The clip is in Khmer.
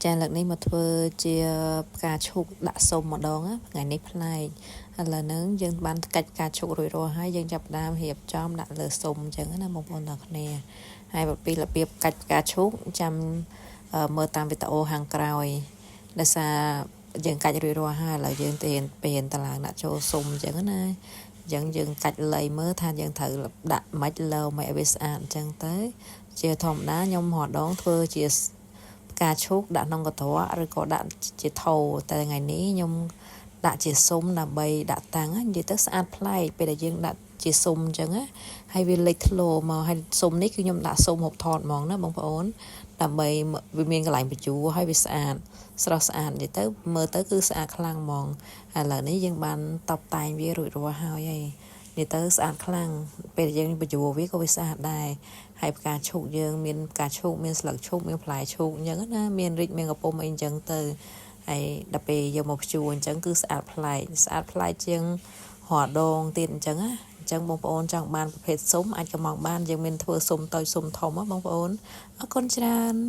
ចាលើកនេះមកធ្វើជាផ្កាឈូកដាក់ស៊ុមម្ដងណាថ្ងៃនេះប្លែកឥឡូវហ្នឹងយើងបានកាច់ផ្កាឈូករួចរាល់ហើយយើងចាប់ផ្ដើមរៀបចំដាក់លើស៊ុមអញ្ចឹងណាបងប្អូនទាំងគ្នាហើយពីរបៀបកាច់ផ្កាឈូកចាំមើលតាមវីដេអូខាងក្រោយដោយសារយើងកាច់រួចរាល់ហើយឥឡូវយើងទៅរៀនពៀនតឡើងដាក់ចូលស៊ុមអញ្ចឹងណាអញ្ចឹងយើងកាច់លៃមើលថាយើងត្រូវដាក់មិនលើមិនឲ្យវាស្អាតអញ្ចឹងទៅជាធម្មតាខ្ញុំរដងធ្វើជាផ្កាឈូកដាក់ក្នុងកន្ត្រកឬក៏ដាក់ជាថោតែថ្ងៃនេះខ្ញុំដាក់ជាស៊ុមដើម្បីដាក់តាំងនិយាយទៅស្អាតប្លែកពេលដែលយើងដាក់ជាស៊ុមអញ្ចឹងណាហើយវាលេចធ្លោមកហើយស៊ុមនេះគឺខ្ញុំដាក់ស៊ុមហូបថតហ្មងណាបងប្អូនដើម្បីវាមានកន្លែងបញ្ជូរហើយវាស្អាតស្រស់ស្អាតនិយាយទៅមើលទៅគឺស្អាតខ្លាំងហ្មងឥឡូវនេះយើងបានតបតែងវារួចរាល់ហើយហើយនិយាយទៅស្អាតខ្លាំងពេលយើងបញ្ជូរវាក៏វាស្អាតដែរហើយផ្កាឈូកយើងមានផ្កាឈូកមានស្លឹកឈូកមានផ្លែឈូកអញ្ចឹងណាមានរីកមានកំពុំអីអញ្ចឹងទៅហើយដល់ពេលយកមកព្យួរអញ្ចឹងគឺស្អាតប្លែកស្អាតប្លែកជាងរាល់ដងទៀតអញ្ចឹងណាអញ្ចឹងបងប្អូនចង់បានប្រភេទស៊ុមអាចកម្មង់បានយើងមានធ្វើស៊ុមតូចស៊ុមធំបងប្អូនអរគុណច្រើន។